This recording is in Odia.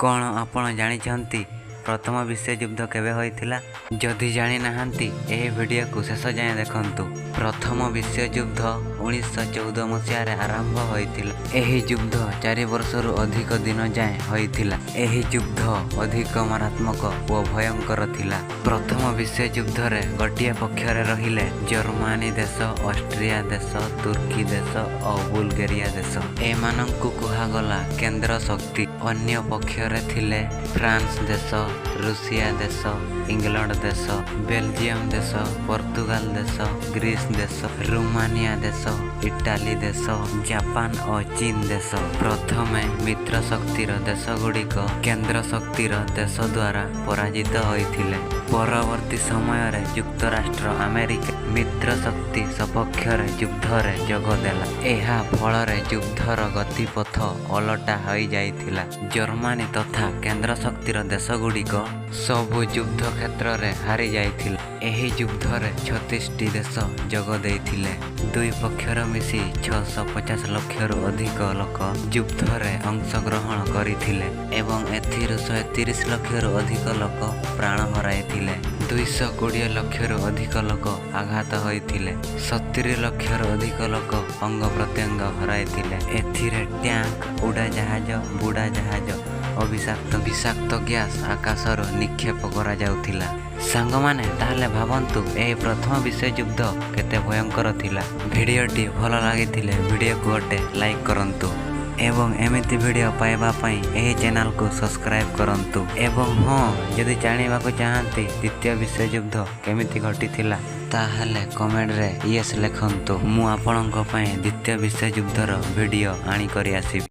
କ'ଣ ଆପଣ ଜାଣିଛନ୍ତି, ପ୍ରଥମ ବିଶ୍ୱଯୁଦ୍ଧ କେବେ ହୋଇଥିଲା? ଯଦି ଜାଣିନାହାନ୍ତି, ଏହି ଭିଡ଼ିଓକୁ ଶେଷ ଯାଏଁ ଦେଖନ୍ତୁ। ପ୍ରଥମ ବିଶ୍ୱଯୁଦ୍ଧ 1914 ମସିହାରେ ଆରମ୍ଭ ହୋଇଥିଲା। ଏହି ଯୁଦ୍ଧ 4 ବର୍ଷରୁ ଅଧିକ ଦିନ ଯାଏଁ ହୋଇଥିଲା। ଏହି ଯୁଦ୍ଧ ଅଧିକ ମାରାତ୍ମକ ଓ ଭୟଙ୍କର ଥିଲା। ପ୍ରଥମ ବିଶ୍ୱଯୁଦ୍ଧରେ ଗୋଟିଏ ପକ୍ଷରେ ରହିଲେ ଜର୍ମାନୀ ଦେଶ, ଅଷ୍ଟ୍ରିଆ ଦେଶ, ତୁର୍କୀ ଦେଶ ଓ ବୁଲଗେରିଆ ଦେଶ। ଏମାନଙ୍କୁ କୁହାଗଲା କେନ୍ଦ୍ର ଶକ୍ତି। ଅନ୍ୟ ପକ୍ଷରେ ଥିଲେ ଫ୍ରାନ୍ସ ଦେଶ, ରୁଷିଆ ଦେଶ, ଇଂଲଣ୍ଡ ଦେଶ, ବେଲଜିୟମ ଦେଶ, ପର୍ତ୍ତୁଗାଲ ଦେଶ, ଗ୍ରୀସ ଦେଶ, ରୁମାନିଆ ଦେଶ, ଇଟାଲୀ ଦେଶ, ଜାପାନ ଓ ଚୀନ ଦେଶ। ପ୍ରଥମେ ମିତ୍ର ଶକ୍ତିର ଦେଶଗୁଡ଼ିକ କେନ୍ଦ୍ର ଶକ୍ତିର ଦେଶ ଦ୍ୱାରା ପରାଜିତ ହୋଇଥିଲେ। ପରବର୍ତ୍ତୀ ସମୟରେ ଯୁକ୍ତରାଷ୍ଟ୍ର ଆମେରିକା ମିତ୍ର ଶକ୍ତି ସପକ୍ଷରେ ଯୁଦ୍ଧରେ ଯୋଗ ଦେଲା। ଏହା ଫଳରେ ଯୁଦ୍ଧର ଗତିପଥ ଓଲଟା ହୋଇଯାଇଥିଲା। ଜର୍ମାନୀ ତଥା କେନ୍ଦ୍ର ଶକ୍ତିର ଦେଶଗୁଡ଼ିକ ସବୁ ଯୁଦ୍ଧ କ୍ଷେତ୍ରରେ ହାରିଯାଇଥିଲେ। ଏହି ଯୁଦ୍ଧରେ 36ଟି ଦେଶ ଯୋଗ ଦେଇଥିଲେ। ଦୁଇ ପକ୍ଷର ମିଶି 650 ଲକ୍ଷରୁ ଅଧିକ ଲୋକ ଯୁଦ୍ଧରେ ଅଂଶଗ୍ରହଣ କରିଥିଲେ ଏବଂ ଏଥିରୁ 130 ଲକ୍ଷରୁ ଅଧିକ ଲୋକ ପ୍ରାଣ ହରାଇଥିଲେ। 220 ଲକ୍ଷରୁ ଅଧିକ ଲୋକ ଆଘାତ ହୋଇଥିଲେ। 70 ଲକ୍ଷରୁ ଅଧିକ ଲୋକ ଅଙ୍ଗ ପ୍ରତ୍ୟଙ୍ଗ ହରାଇଥିଲେ। ଏଥିରେ ଟ୍ୟାଙ୍କ, ଉଡ଼ାଜାହାଜ, ବୁଡ଼ାଜାହାଜ ଓ ବିଷାକ୍ତ ବିଷାକ୍ତ ଗ୍ୟାସ୍ ଆକାଶରୁ ନିକ୍ଷେପ କରାଯାଉଥିଲା। ସାଙ୍ଗମାନେ, ତାହେଲେ ଭାବନ୍ତୁ, ଏହି ପ୍ରଥମ ବିଶ୍ୱଯୁଦ୍ଧ କେତେ ଭୟଙ୍କର ଥିଲା। ଭିଡ଼ିଓଟି ଭଲ ଲାଗିଥିଲେ ଭିଡ଼ିଓକୁ ଗୋଟେ ଲାଇକ୍ କରନ୍ତୁ ଏବଂ ଏମିତି ଭିଡ଼ିଓ ପାଇବା ପାଇଁ ଏହି ଚ୍ୟାନେଲକୁ ସବସ୍କ୍ରାଇବ୍ କରନ୍ତୁ। ଏବଂ ହଁ, ଯଦି ଜାଣିବାକୁ ଚାହାନ୍ତି ଦ୍ୱିତୀୟ ବିଶ୍ୱଯୁଦ୍ଧ କେମିତି ଘଟିଥିଲା, ତାହେଲେ କମେଣ୍ଟରେ ୟେସ୍ ଲେଖନ୍ତୁ। ମୁଁ ଆପଣଙ୍କ ପାଇଁ ଦ୍ୱିତୀୟ ବିଶ୍ୱଯୁଦ୍ଧର ଭିଡ଼ିଓ ଆଣିକରି ଆସିବି।